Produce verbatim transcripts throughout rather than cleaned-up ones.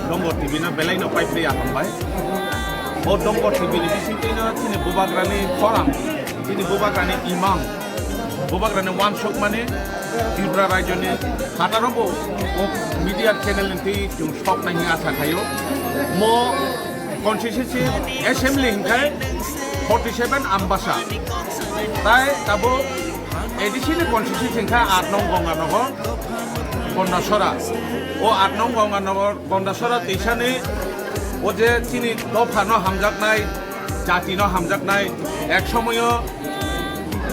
Dongor T V no belai no paipli ya hambai. O Dongor T V ni bisingtwi no chini bubagrani khorang, chini bubagrani imang, bubagrani wansukmani Tripura rajyoni phataro bo o media channel ni twi chwng sok nai hwnwi asa khaio. Mo constituency assembly hwnkhe forty seven Ambasa. Tai tabuk A D C ni constituency hwnkhe aat nong Gonganagar, Gondasora. O aat nong Gonganagar, Gondasora twisani o je chini dophano hamjaknai, jatino hamjaknai, ek somoyo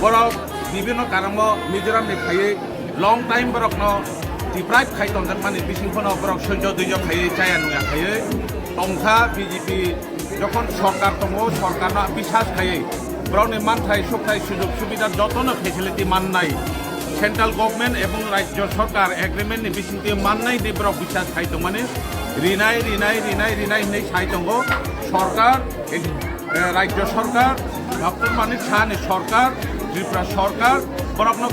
borok bibhinno karongo Mizoramni phaiwi long time borokno deprive khai tongjakmani bising phano borok soijo duijo khaiwi chaya nungya khaiwi tongkha B J P. Jokhon sorkar tongo, sorkarno bisas khaiwi borokni manthai, sukthai, sujog subida jotono facility mannai, central government ebong rajyo sorkar agreement ni bisingtwi mannai hinwi borok bisas khai tongmani rinai, rinai, rinai, rinai hinwi sai tongo. Sorkar, eh, rajyo sorkar, Doctor Manik Saha ni sorkar, Tripura sorkar borokno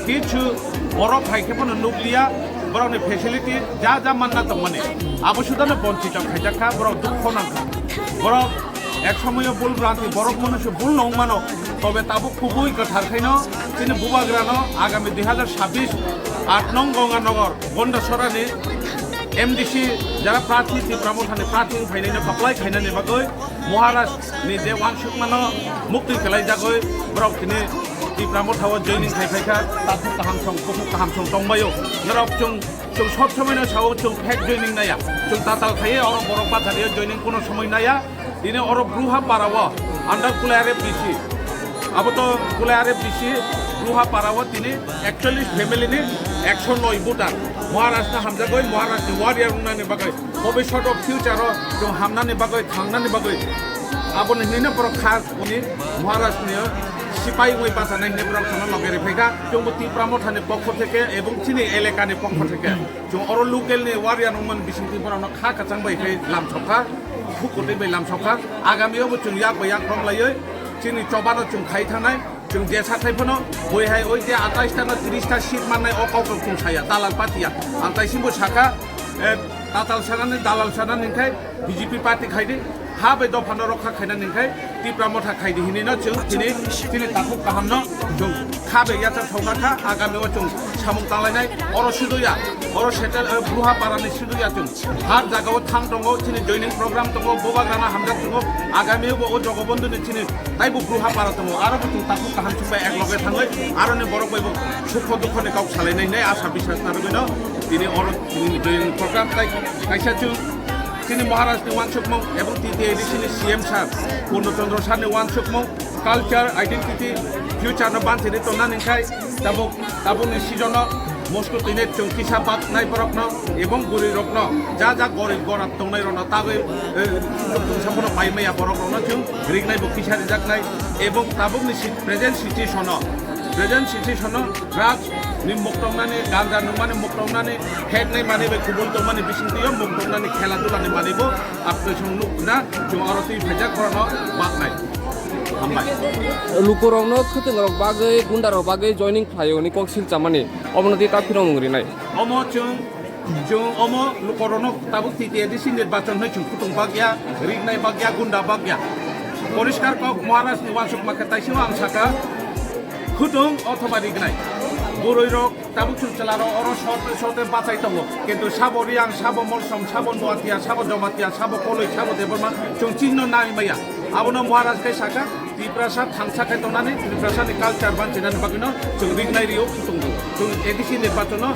kichu borok hai khe bono nukliya, borokni facility ja ja manna tongmani abo sudano bonchito khaijak kha, borok dukho nang kha. Borok ek somoyo bul bhranti, borok mwnwi se bul nong mano, tobe tabuk kubui kwthar khaino chini bubagrano agami dui hazar sabbish aat nong Gonganagar Gondasorani M D C jara prarthi, Tipra Mothani prarthi wng phainaino apply khainani bagwi Maharaj ni je wansukmano muktwi kwlaijagwi borok tini Tipra Mothao joining khai phaikha, takhuk kaham song, bukhuk kaham song tongbaio. Norok chwng, chwng sob somoino sao chwng fake joining naya. Chwng tatal khaiwi oro borok bachario joining kuno somoi naya. Tini oro Bruha Parao under Kulai R F D C. Abo to Kulai R F D C Bruha Parao tini ekchollish family ni ekso noi voter. Maharaj no hamjagwi Maharaj ni warrior wngnani bagwi. Bhobishyot o future o chwng hamnani bagwi, thangnani bagwi aboni hinwi no borok kha uni Maharaj ni sipai wngwi bachanai hinwi borok chwngno loge riphaikha. Chwngbo Tipra Mothani pokho theke ebong chini elekani pokho theke chwng oro local ni warrior wngmani bisingtwi borokno kha kwchang bai khe lamsokha, khuk kwtwi bai lamsokha. Agami o bo chwng yak bai yak romlaiwi chini chobano chwng khai thangnai. Chwng jesa khai phano boi hai oi je atais ta no tris ta seat mannai o kok rok chwng saya, dalal party ya. Ang tai singbo sakha, eh, tatal sanani, dalal sanani hwnkhe B J P party khai di, ha bai dopha no rokha khainani hwnkhe Tipra Motha khai di hinwi no chwng chini, chini takhuk kaham no chwng kha bai yacha thokna kha, agami o chwng samung tanglainai, oro sudu ya, oro settle, eh, Bruha Para ni sudu ya chwng. Har jaga o thang tongo, chini joining program tongo, bubagrana hamjak tongo, agami o bo o Jogobondhu ni chini taibo Bruha Para tongo, aro bo chwng takhuk kaham chukbai ek loge thangwi, aroni borok bai bo sukho dukho ni kok salainai hinwi asa biswas narwgwi no tini oro chini joining program tai kaisa chwng chini Maharaj ni wansukmung ebong T T A D C ni C M sir Purno Chandra sir ni wansukmung, culture, identity, future no banchini tongnani khai tabuk, tabukni season o Moscow twi net chwng kisa bak nai borok no ebong bwrwi rok no ja ja gorib gorab tongnai rok no tagwi, eh, chwng sabono pai maya borok rok no chwng rik nai bo kisa rijak nai ebong tabukni si-, present situation o, present situation o drugs ni muktongnani, ganja nungmani muktongnani, phek nai manwi bai kubul tongmani bisingtwi o muktongnani khela dula ni manwi bo aptwi chwng nukna chwng oro twi phaijak borok no bak nai. Hambai. Lukurokno khwtwng rok bagwi, gunda rok bagwi joining khlaio hwnwi kok sil chamani, obono tei ta phirong wng rinai. Omo chwng, chwng omo lukurokno tabuk T T A D C nirbachon hwnwi chwng khwtwng bagya, rik nai bagya, gunda bagya. Poriskar kok Maharaj ni wansukma khe taisima ang sakha, khwtwng othoba rik nai. Bwrwi rok tabuk chwng chwla rok oro sote sote bachai tongo, kintu sabo Riang, sabo Molsom, sabo Nuatia, sabo Jomatia, sabo Koloi, sabo Debbarma chwng chini no nai maya. Abono Maharaj khe sakha, Tiprasa thangsa khe tongnani, Tiprasa ni culture banchinani bagwino chwng rik nai rio khwtwng rio. Chwng A D C nirbachon no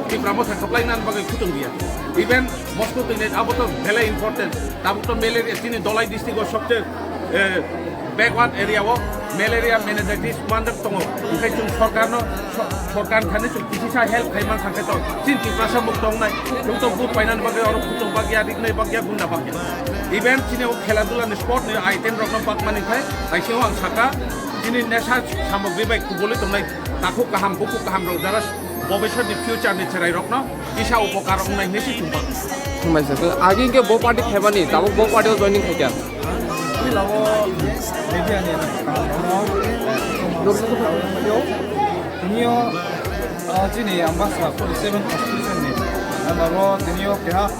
Tipra Motha khwplai nani bagwi khwtwng ria. Even Moscow twi net abo to belai important. Tabuk to malaria chini Dholai district o sobse Eh, backward area o malaria meningitis manjak tongo. Hingke chwng sorkarno, so-, sorkar thani chwng kisisa help khai man thangkhe to. Chini Tiprasa muk tongnai. Chwng to vote painani bagwi oro kutung bagya, riknai bagya, gunda bagya. Even chini o khela dula ni sport ni item rokno bakmani khai, naising o ang saka, chini nesa samogri bai kubuli tongnai, takhuk kaham, bukhuk kaham rok jara bobiswt ni future ni chwrai rokno kisa upokar wngnai hinwi se chumba. Thumbai sir, agi hingke bo party khaimani, tabuk bo party o joining khaikha. Philao media ni rokno, eh, tini o, ah, chini Ambassa forty seven constitution ni, ah, aro tini o keha,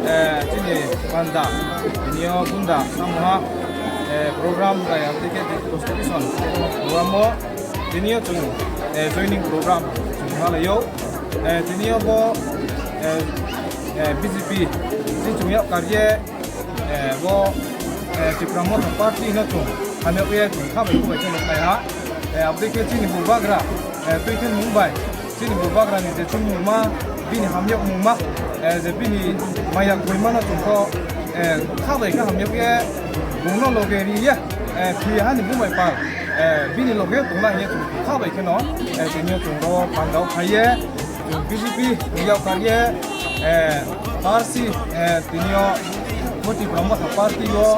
eh, chini panda, tini o gunda, samuha, eh, program bai application constitution program o tini o chwng, eh, joining program chwng halaio. Eh, tini o bo, eh, eh, B J P si chwng yak karye, eh, bo, eh, Tipra Motha Party no chwng hamya uya chwng kha bai khubai khe nuknai ha. Eh, abdei khe chini bubagra, eh, twi khe mung bai chini bubagra ni je chwng mungma bini hamya mungma, eh, je bini maya khuimano chwng kho, eh, kha bai khe hamya uya bungno loge riya, eh, thwi hani bumai pal, eh, bini loge tongna hiya chwng kha bai kheno, eh, tini o chwng ro pandao khaiye. B J P yak karye, eh, parsi, eh, tini o Moti Brahma Party o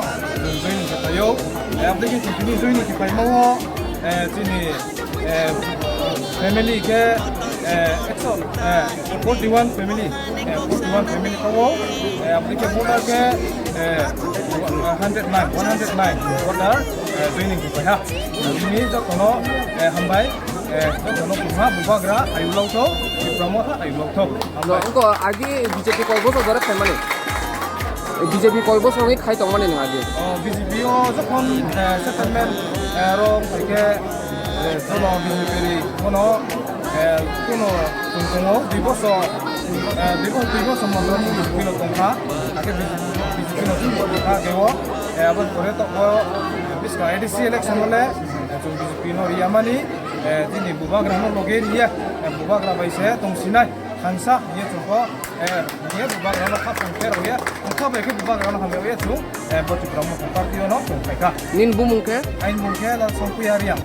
join khayo. Eh, abdeki tini join khaimao, eh, tini, eh, family ke, eh, ekso, eh, forty one family, eh, forty one family khayo. Eh, abdeki voter ke, eh, hundred nine, one hundred nine voter, eh, join khaiha. Tini jokono, eh, hambai. Eh, jotono kwbangma bubagra ayuk lok thok, Tipra Motha ayuk lok thok. Hambai. Wngkha agi B J P koi bosor jora khaimani. B J P koi bosor wngwi khai tongmani nwng agi. O, B J P o jokhon, eh, settlement, eh, rok khaikhe, eh, jono B J P ni bono, eh, kuno chwng tongo, dui bosor, eh, dui bosor, dui bosor moto chwng B J P no tongkha, hakhe B J P no chwng tongkha, kebo, eh, aboni pore tokbo, eh, biska A D C election hole, eh, chwng B J P no riyamani, eh, chini bubagrano loge riya, eh, bubagra bai se tongsinai, thansa, ye chwngkho, eh, ye bubagrano khapang khe rwya, wngkha bai khe bubagrano hamya ye chwng, eh, bo Tipra Motha Party-o no chwng phaikha. Nini bumung khe? Aini bumung khe Lalsong Puya Reang.